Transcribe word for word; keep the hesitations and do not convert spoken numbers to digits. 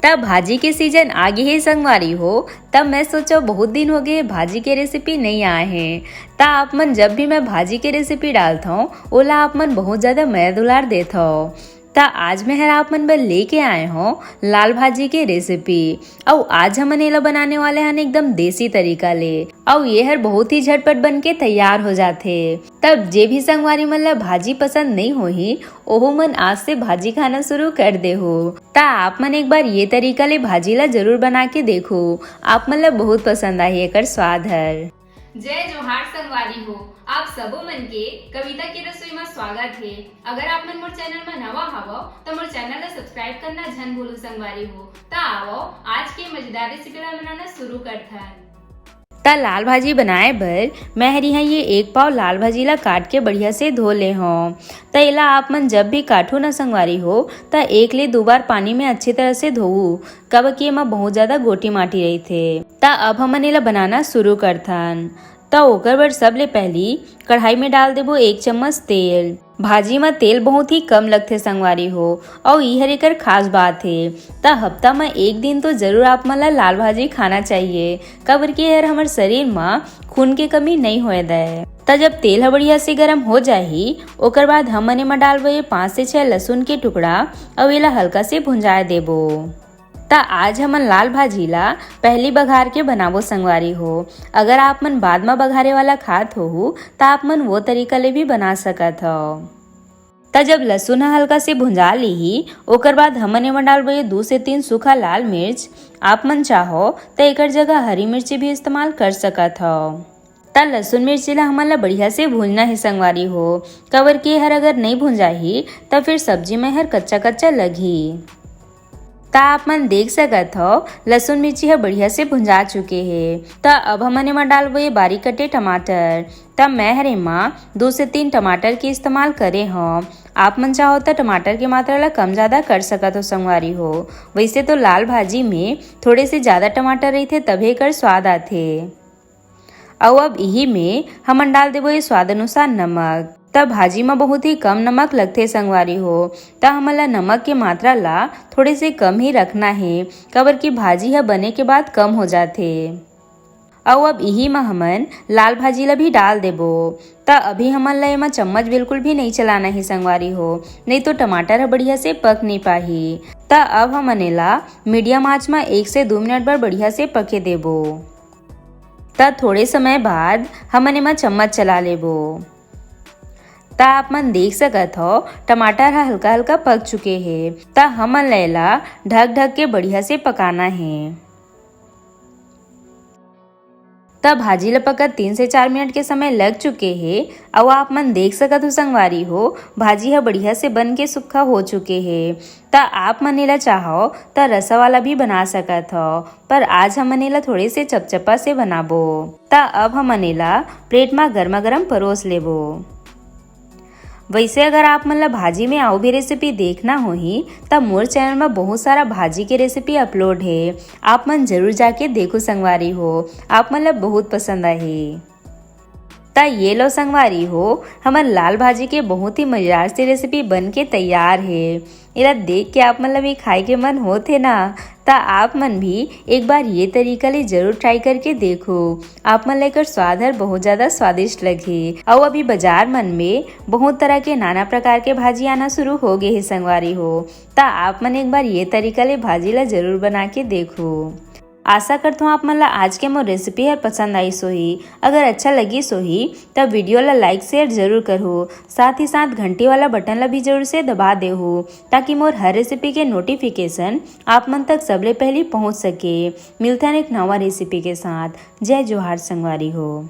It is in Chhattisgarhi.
त भाजी के सीजन आ गे हे संगवारी हो, तब मैं सोचो बहुत दिन हो गए भाजी के रेसिपी नहीं आए हे। त आप मन जब भी मैं भाजी के रेसिपी डालत हूँ, ओला आप मन बहुत ज्यादा मया दुलार देत हव। त आज मैं हर आप मन बर लेके आए हूँ लाल भाजी के रेसिपी। अउ आज हमन एला बनाने वाले हन एकदम देसी तरीका ले। अउ ये हर बहुत ही झटपट बन के तैयार हो जाथे। तब जे भी संगवारी मन ला भाजी पसंद नहीं होही, ओहू मन आज से भाजी खाना शुरू कर देहू। त आप मन एक बार ये तरीका ले भाजी ला जरूर बना के देखो, आप मन ला बहुत पसंद आही एकर स्वाद हर। जय जोहार संगवारी हो, आप सबो मन के कविता के रसोई म स्वागत हे। अगर आप मन मोर चैनल म नवा हवव, त मोर चैनल ला सब्सक्राइब करना झन भूलू संगवारी हो। त आवव, आज के मजेदार रेसिपी ला बनाना शुरू करथन। त लाल भाजी बनाए बर मैं हर इहाँ ये एक पाव लाल भाजी ला काट के बढ़िया से धो ले हौं। त एला आप मन जब भी काटहू न संगवारी हो, त एक ले दू बार पानी में अच्छी तरह से धोऊ, काबर कि एमा बहुत ज्यादा गोटी माटी रहिथे। त अब हमन एला बनाना शुरू करथन। त ओकर बर सबले पहिली कढ़ाई में डाल देबो एक चम्मच तेल। भाजी म तेल बहुत ही कम लगथे संगवारी हो, अउ इहर एकर खास बात हे। त हफ्ता म एक दिन तो जरूर आप मन ला लाल भाजी खाना चाहिए, काबर कि एहर हमर शरीर म खून के कमी नइ होए दय। त जब तेल ह बढ़िया से गरम हो जाही, ओकर बाद हमन एमा डालबो ये पाँच से छह लहसुन के टुकड़ा, अउ एला हल्का से भुंजाए देबो। त आज हमन लाल भाजी ला पहली बघार के बनाबो संगवारी हो। अगर आप मन बाद म बघारे वाला खात होहू, त आप मन वो तरीका ले भी बना सकत हव। त जब लहसुन ह हल्का से भुंजा लिही, ओकर बाद हमन एमा डालबो ये दू से तीन सूखा लाल मिर्च। आप मन चाहो, त एकर जगह हरी मिर्ची भी इस्तेमाल कर सकत हव। त लहसुन मिर्ची ला हमन ला बढ़िया से भूंजना हे संगवारी हो, काबर के एहर अगर नइ भुंजाही, त फिर सब्जी में एहर कच्चा-कच्चा लगही। त आप मन देख सकत हव, लहसुन मिर्ची ह बढ़िया से भुंजा चुके हे। त अब हमन एमा डालबो ये बारीक कटे टमाटर। त मैं हर एमा दू से तीन टमाटर के इस्तेमाल करे हव। आप मन चाहो त टमाटर के मात्रा ला कम ज्यादा कर सकत हो संगवारी हो। वैसे तो लाल भाजी में थोड़े से ज्यादा टमाटर रहिथे, तभे एकर स्वाद आथे। अउ अब इही में हमन डाल देबो ये स्वाद अनुसार नमक। त भाजी म बहुत ही कम नमक लगथे संगवारी हो, त हमन ला नमक के मात्रा ला थोड़े से कम ही रखना हे, काबर कि भाजी ह बने के बाद कम हो जाथे। अउ अब इही म हमन लाल भाजी ला भी डाल देबो। त अभी हमन ला एमा चम्मच बिल्कुल भी नइ चलाना हे संगवारी हो, नइ तो टमाटर ह बढ़िया से पक नइ पाही। त अब हमन एला मीडियम आंच म एक से दू मिनट बर बढ़िया से पके देबो। त थोड़े समय बाद हमन एमा चम्मच चला लेबो। त आप मन देख सकत हव, टमाटर ह हल्का-हल्का पक चुके हे। त हमन ला एला ढक-ढक के बढ़िया से पकाना हे। त भाजी ल पकत तीन से चार मिनट के समय लग चुके हे, अउ आप मन देख सकत हो संगवारी हो, भाजी ह बढ़िया से बन के सुक्खा हो चुके हे। त आप मन एला चाहो त रसा वाला भी बना सकत हव, पर आज हमन एला थोड़े से चपचपा से बनाबो। त अब हमन एला प्लेट म गरमा गरम परोस लेबो। वैसे अगर आप मन ला भाजी में अउ भी रेसिपी देखना होही, त मोर चैनल म बहुत सारा भाजी के रेसिपी अपलोड हे, आप मन जरूर जाके देखो संगवारी हो, आप मन ला बहुत पसंद आही। त ये लो संगवारी हो, हमर लाल भाजी के बहुत ही मजेदार सी रेसिपी बन के तैयार हे। एला देख के आप मन ला भी खाए के मन होत हे ना, त आप मन भी एक बार ये तरीका ले जरूर ट्राई करके देखो, आप मन ला एकर स्वाद हर बहुत ज्यादा स्वादिष्ट लगही। अउ अभी बाजार मन में बहुत तरह के नाना प्रकार के भाजी आना शुरू हो गे हे संगवारी हो, त आप मन एक बार ये तरीका ले भाजी ला जरूर बना के देखो। आशा करथों आप मन ला आज के मोर रेसिपी हर पसंद आइस होही। अगर अच्छा लगिस होही, त वीडियो ला लाइक शेयर जरूर करहु। साथ ही साथ घंटी वाला बटन ला भी जरूर से दबा देहु, ताकि मोर हर रेसिपी के नोटिफिकेशन आप मन तक सबले पहली पहुंच सके। मिलथन एक नवा रेसिपी के साथ। जय जोहार संगवारी हो।